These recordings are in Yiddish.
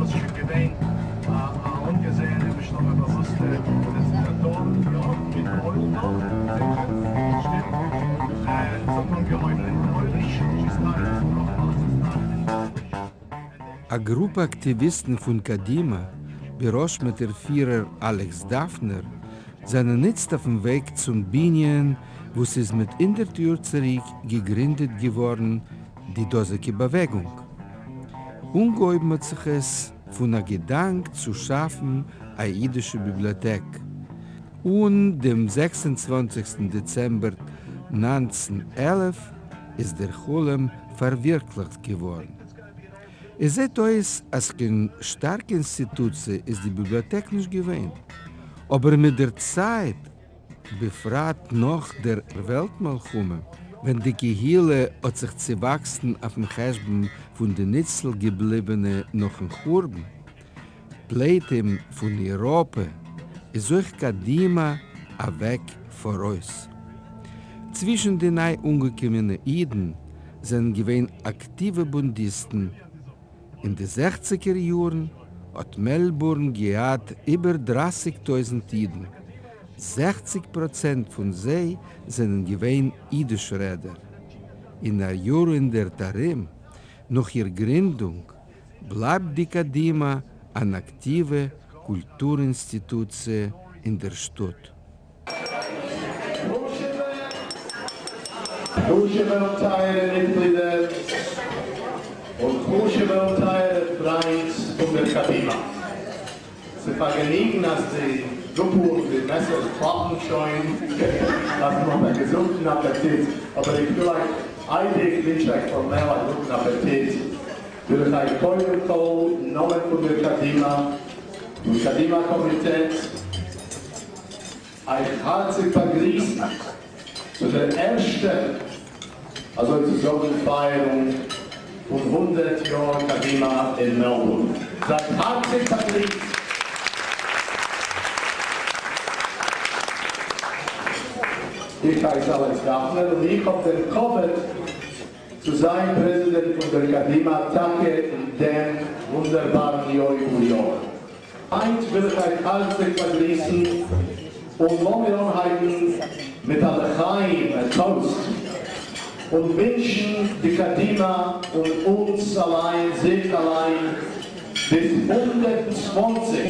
וואס איז שוין געווען א אנגעזעענע בשלמא באוואוסטע רעציטאטארין, יא, מיט אויל דאך, זיכער, שטימט, זי האט אנגעהויבן אין פויליש, שי סטארטעד אין פויליש. א גרופע אקטיוויסטן פון קדימה, בראש מיט איר פירער אלעקס דאפנער, זענען איצט אויפן וועג צום בנין וואו ס'איז מיט הונדערט יאר צוריק געגרינדעט געווארן די דאזיגע באוועגונג. אנגעהויבן האט זיך עס פון א געדאנק צו שאפן א אידישע ביבליאטעק, און דעם 26 דעצעמבער 1911 איז דער חלום פארווירקליכט געווארן. עס זעט אויס אז קיין שטארקע אינסטיטוציע איז די ביבליאטעק נישט געווען, אבער מיט דער צייט, בפרט נאך דער וועלט מלחמה, ווען די קהילה האט זיך צעוואקסן אויפן חשבון פון די ניצל געבליבענע נאכן חורבן, פליטים פון אייראפע, איז אויך קדימה אוועק פאראויס. צווישן די ניי אנגעקומענע אידן זענען געווען אקטיווע בונדיסטן. אין די זעכציגער יארן האט מעלבורן געהאט איבער דרייסיג טויזנט אידן, 60% פון זיי זענען געווען אידיש רעדער. אין א יארהונדערט ארום נאך איר גרינדונג בלייבט די קדימה אן אקטיווע קולטור אינסטיטוציע אין דער שטאט. חשובע און טייערע מיטגלידער און חשובע און טייערע פריינט פון דער קדימה. ס'איז א פארגעניגן אז די גאפל און די מעסער קלאפן שוין, אז מען האט א געזונטן אפעטיט, אבער איך וויל אייך איידער איך ווינטש אייך פארמעל א גוטן אפעטיט, וויל איך אייך קודם כל אין נאמען פון דער קדימה און קדימה קאמיטעט אייך הארציג באגריסן צו דער ערשטער, אזוי צו זאגן, פייערונג פון 100 יאר קדימה אין מעלבורן. זייט הארציג באגריסט! איך הייס אלעקס דאפנער און איך האב דעם כבוד צו זיין פרעזידענט פון דער קדימה טאקע אין דעם וואונדערבארן יובל יאר. היינט וויל איך אייך הארציג באגריסן און לאמיר אנהייבן מיט א לחיים, א toast, און ווינטשן די קדימה און אונז אליין, זיך אליין, ביז 120.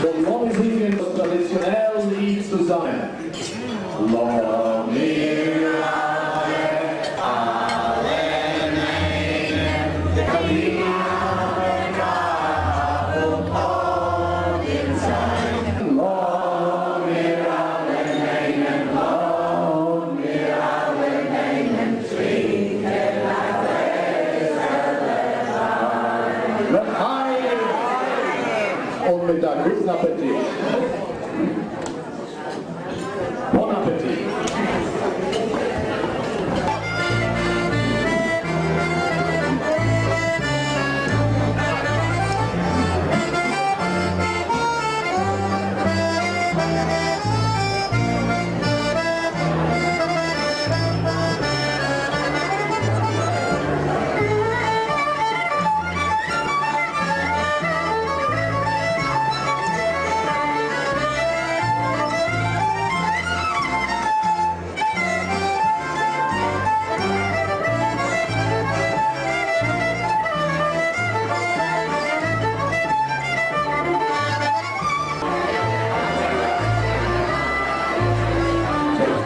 און לאמיר זינגען דאס טראדיציאנעל ליד צוזאמען. לאמיר אלע אינאיינעם די קדימה מקבל פנים זיין. לאמיר אלע אינאיינעם, לאמיר אלע אינאיינעם טרינקען א גלעזעלע וויין. לחיים! און מיט א גוטן אפעטיט. Bon appétit!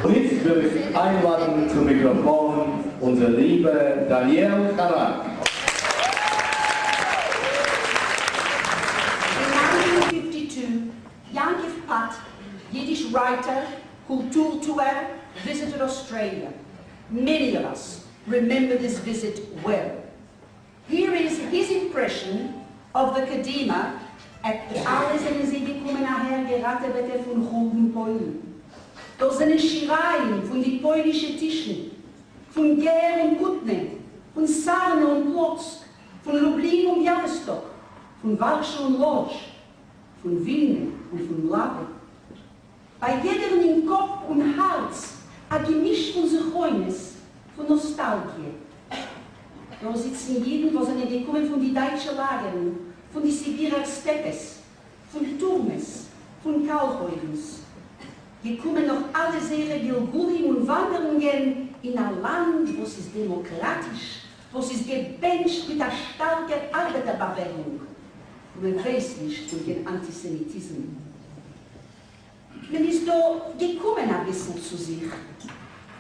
און איצט וויל איך איינלאדן צום מיקראפאן אונזער ליבע דניאל כאראק. In 1952, Yankev Pat, Yiddish writer, kultur-tuer, visited Australia. Many of us remember this visit well. Here is his impression of the Kadima at the אלע זענען זיי געקומען אהער געראטעוועטע פון חורבן פוילן. דאס זענען שיריים פון די פוילישע טישן, פון גער און קוטנע, פון סארנע און פלוצק, פון לובלין און ביאליסטאק, פון ווארשע און לאדזש, פון ווילנע און פון מלאווע. ביי יעדערן אין קאפ און הארץ א געמיש פון זכרונות, פון נאסטאלגיע. דאָ זיצן ייִדן, וואָס זענען געקומען פֿון די דײַטשע לאַגערן, פֿון די סיבירער סטעפּעס, פֿון טורמעס, פֿון קאַלכאויוונס. געקומען נאָך אַלע זייערע גלגולים און וואַנדערונגען אין אַ לאַנד, וואָס איז דעמאָקראַטיש, וואָס איז געבענטשט מיט אַ שטאַרקער אַרבעטער-באַוועגונג, וווּ מען ווייסט נישט פֿון קיין אַנטיסעמיטיזם. מען איז דא געקומען אביסל צו זיך,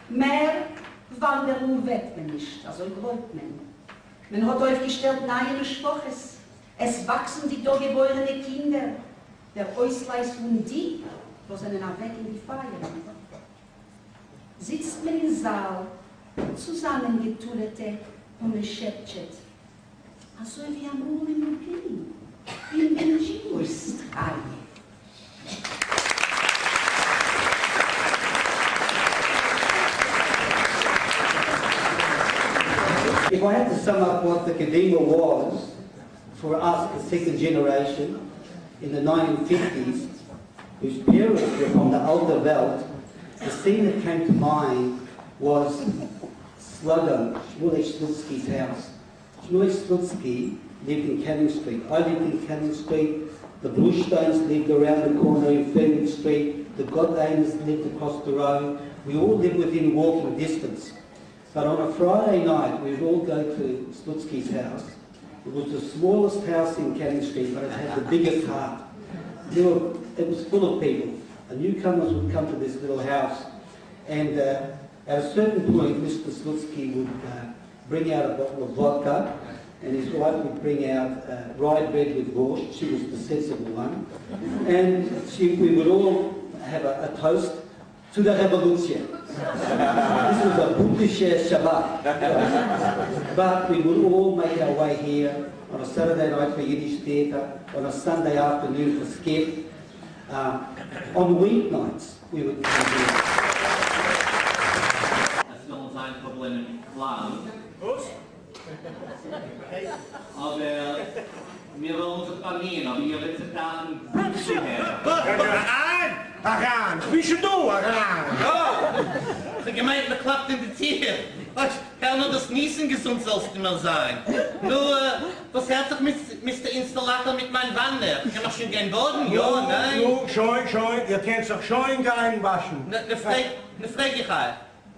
מער וואנדערן וועט מען נישט, אזוי גלויבט מען. מען האט אויפגעשטעלט נייע משפחות, עס וואקסן די דא געבוירענע קינדער, דער אויסלייז פון די וואס זענען אוועק אין די פייערן. זיצט מען אין זאל צוזאמענגעטולעטע און מען שעפטשעט, אזוי ווי אמאל אין לובלין, אין בענדזשימור'ס סטראי. If I had to sum up what the Kadima was for us, the second generation, in the 1950s, whose parents were from the Alter Welt, the scene that came to mind was Sluggo, Shmuley Slutsky's house. Shmuley Slutsky lived in Canning Street. I lived in Canning Street. The Bluestones lived around the corner in Fleming Street. The Godlanes lived across the road. We all lived within walking distance. But on a Friday night, we would all go to Slutsky's house. It was the smallest house in Canning Street, but it had the biggest heart. There were, it was full of people. The newcomers would come to this little house, and uh, at a certain point, Mr. Slutsky would uh, bring out a bottle of vodka, and his wife would bring out uh, rye bread with borscht. She was the sensible one. And she, we would all have a, a toast to the revolution. this was a Bundische Shabbat. but we would all make our way here on a Saturday night for Yiddish theatre, on a Sunday afternoon for skit. Um, on weeknights, we would come here. עס וועלן זיין פראבלעמען מיט קלאנג. אבער מיר וועלן זיך באמיען, אבער איר וועט זיך דארפן גוט צוהערן. אריין! אריין! כ'בין שוין דא! אריין! אה! כ'האב געמיינט מ'קלאפט אין די טיר. אוי, הער נאר דאס ניסן געזונט זאלסטו מיר זיין. נו, וואס הערט זיך מיסטער אינסטאלאטאר מיט מיין וואנע? כ'קען מיך שוין גיין באדן? יא? ניין? נו, שוין, שוין, איר קענט זיך שוין גיין וואשן. נו, פרעג איך אייך,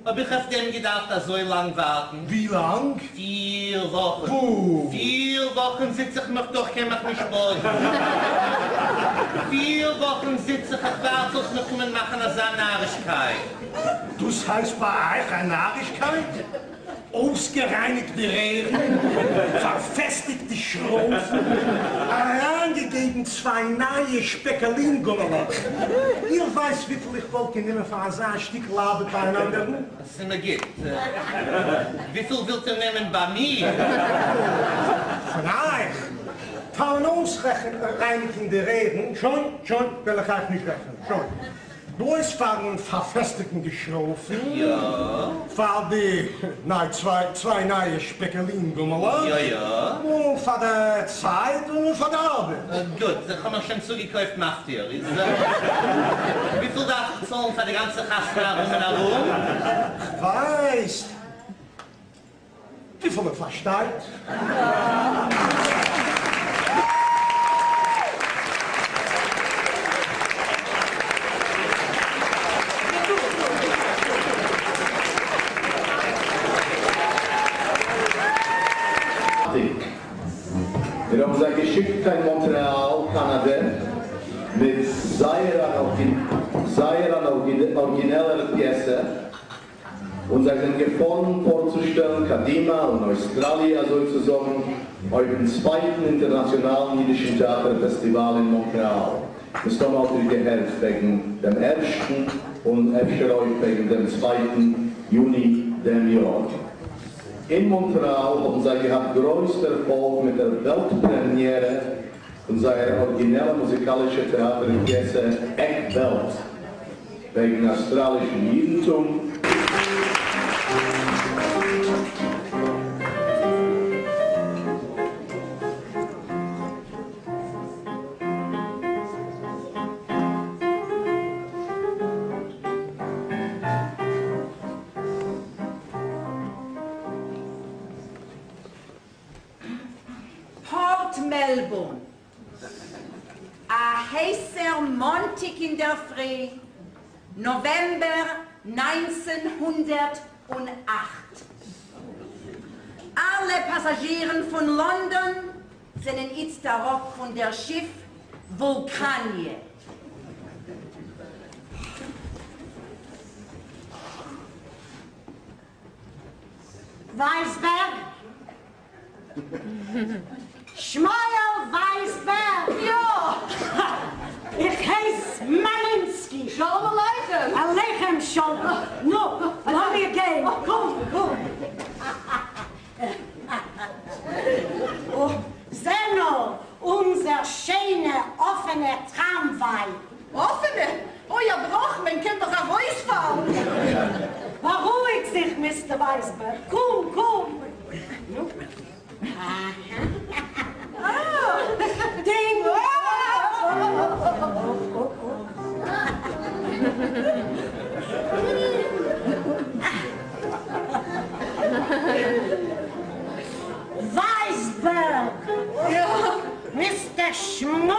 האב איך אויף דעם געדארפט אזוי לאנג ווארטן? ווי לאנג? פיר וואכן. וואו? פיר וואכן זיץ איך מיך דא, כ'קען מיך נישט באדן. פיר וואכן זיץ איך, איך ווארט זאלסט מיר קומען מאכן אזא נארישקייט. דאס הייסט ביי אייך א נארישקייט? אויסגערייניגט די רערן, פארפעסטיגט די שרויפן, אריינגעגעבן צוויי נייע שפעקעלין גומעלעך. איר ווייסט וויפיל איך וואלט גענומען פאר אזא שטיקל ארבעט ביי אן אנדערן? ס'איז מיר גוט. וויפיל ווילט איר נעמען ביי מיר? פון אייך? פארן אויסרייניגן די רערן, שוין, שוין, וועל איך אייך נישט רעכענען, שוין. בלויז פארן פארפעסטיגן די שרויפן, פאר די ניי צוויי נייע שפעקעלין גומעלעך, און פאר די צייט און פאר די ארבעט. גוט, איך האב מיך שוין צוגעקויפט מפטיר. איז וויפיל דארף איך צאלן פאר די גאנצע חתונה ארום און ארום? כ'ווייס וויפיל מען פארשטייט. מיר האבן זיי געשיקט קיין מאנטרעאל, קאנאדע, מיט זייער זייער אן אריגינעלער פיעסע, און זיי זענען געפארן פארצושטעלן קדימה און אויסטראליע אזוי צו זאגן אויפן צווייטן אינטערנאציאנאלן אידישן טעאטער פעסטיוואל אין מאנטרעאל. מסתמא האט איר געהערט וועגן דעם ערשטן און אפשר אויך וועגן דעם צווייטן יוני דעם יאר. אין מאנטרעאל האבן זיי געהאט גרויס דערפאלג מיט דער וועלט פרעמיערע פון זייער ארגינעלע מוזיקאלישע טעאטער פיעסע עק וועלט וועגן אויסטראלישן אידנטום. מעלבורן. א הייסער מאנטיק אינדערפרי, נאוועמבער 1908. אלע פאסאזשירן פון לאנדאן זענען איצט אראפ פון דער שיף וואולקאניע. ווייסבערג? שמואל ווייסבערג? יא! איך הייס מאלינסקי. שלום עליכם! עליכם שלום! נו, לאמיר גיין, קום, קום. זע נאר, אונזער שיינע אפענע טראמוויי. אפענע? אוי א בראך, מען קען דאך ארויספאלן. בארואיג זיך מיסטער ווייסבערג, קום קום. דינג! ווייסבערג! מיסטער שמואל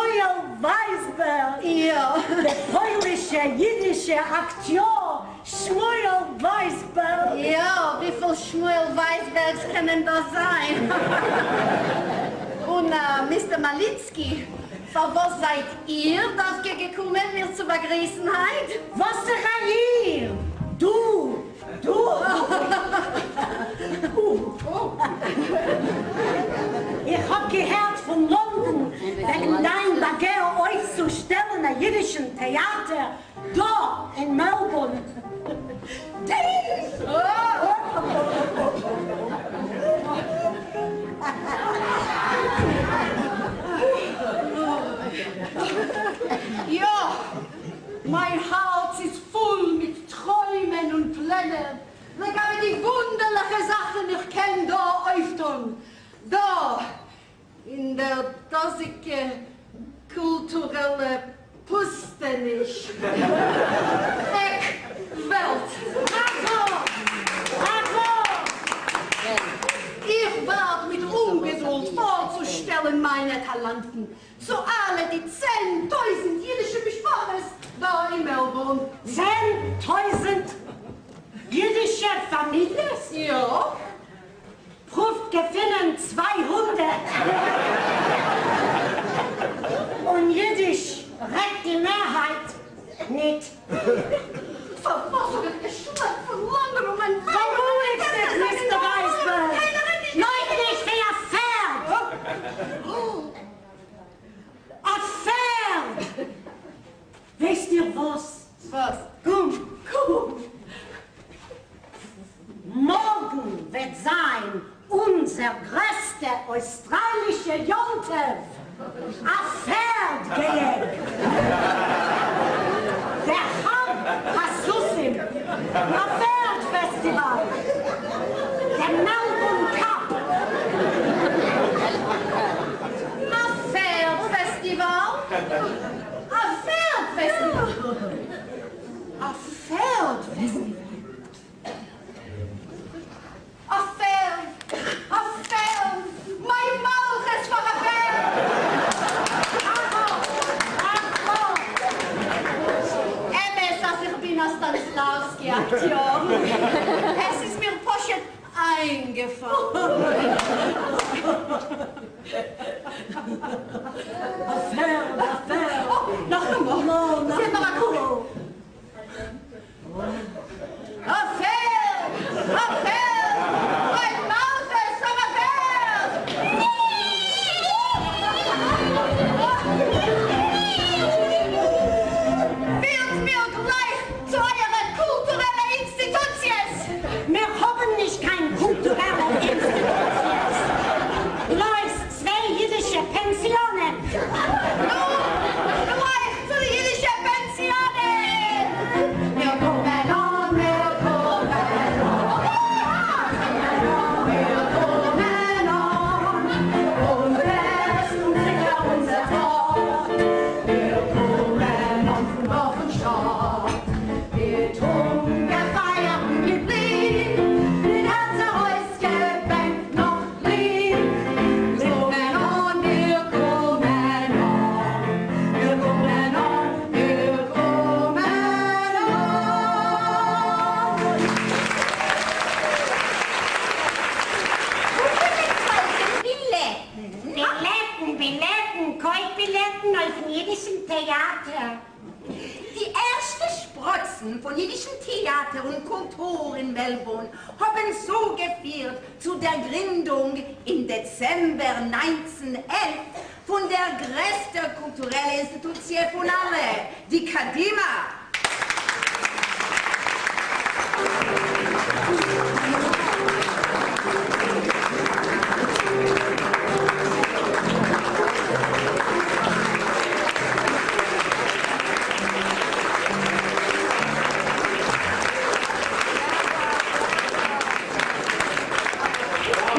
ווייסבערג! יא! דער פוילישער יידישער אקטיאר שמואל ווייסבערג! יא, וויפיל שמואל ווייסבערגס קענען דא זיין? און מיסטער מאלינסקי, פארוואס זייט איר דווקא געקומען מיר צו באגריסן היינט? וואסערע איר? דו! דו! איך האב געהערט פון לאנדאן וועגן דיין באגער אויפצושטעלן א אידישן טעאטער דא אין מעלבורן. יא, מיין הארץ איז פול מיט טרוימען און פלענער לגבי די וואונדערליכע זאכן איך קען דא אויפטון, דא אין דער דאזיגע קולטורעלע פוסטעניש. עק וועלט. בראווא! בראווא! איך ווארט מיט אומגעדולד פארצושטעלן מיינע טאלאנטן צו אלע די 10,000 אידישע משפחות דא אין מעלבורן. 10,000 אידישע פאמיליעס? יא. פרואווט געפינען 200. און אידיש רעדט די מערהייט ניט. פארוואס האב איך געשלעפט פון לאנדאן און מיין ווייב בארואיג זיך מיסטער ווייסבערג, לויף נישט ווי א פערד! א פערד! ווייסט איר וואס? וואס? קום, קום! מארגן וועט זיין אונזער גרעסטע אויסטראלישע יום טוב, א פערד געיעג! דער חג הסוסים, א פערד פעסטיוואל, דער מעלבורן קאפ. א פערד פעסטיוואל? א פערד פעסטיוואל? א פערד פעסטיוואל? א פערד! א פערד! מיין מלכות פאר א פערד! אמת אז איך בין א סטאניסלאווסקי אקטיאר, עס איז מיר פשוט איינגעפאלן. א פערד! א פערד! נאכאמאל! נאכאמאל! א פערד! א פערד! מיין מלכות פאר א פערד! פירט מיר גלייך צו אייערע קולטורעלע אינסטיטוציעס! מיר האבן נישט קיין קולטורעלע אינסטיטוציעס, בלויז צוויי אידישע פענסיאנען. נו, גלייך צו די אידישע פענסיאנען! מיר קומען אן, מיר קומען אן, מיר קומען אן, און וועסט אונז זיכער אונזער טאג. מיר קומען אן פון דארף און שטאט, מיט אונגעפייערטן געבלי, מיט הערצער אויסגעבענקט נאך גליק. מיר קומען אן, מיר. בילעטן, קויפט בילעטן אויפן אידישן טעאטער. די ערשטע שפראצן פון אידישן טעאטער און קולטור אין מעלבורן האבן צוגעפירט צו דער גרינדונג אין דעצעמבער 1911 פון דער גרעסטער קולטורעלע אינסטיטוציע פון אלע, די קדימה.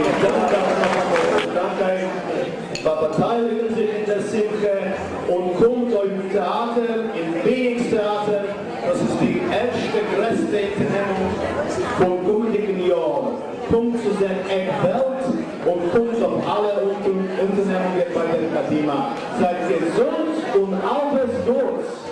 איך דאנק אייך נאכאמאל, איך דאנק אייך פאר באטייליגן זיך אין דער שמחה, און קומט אויפן טעאטער, אין פיניקס טעאטער, דאס איז די ערשטע גרעסטע אונטערנעמונג פון קומענדיגן יאר, קומט צו זען עק וועלט, און קומט אויף אלע אונטערנעמונגען ביי דער קדימה, זייט געזונט און אלעס גוטס!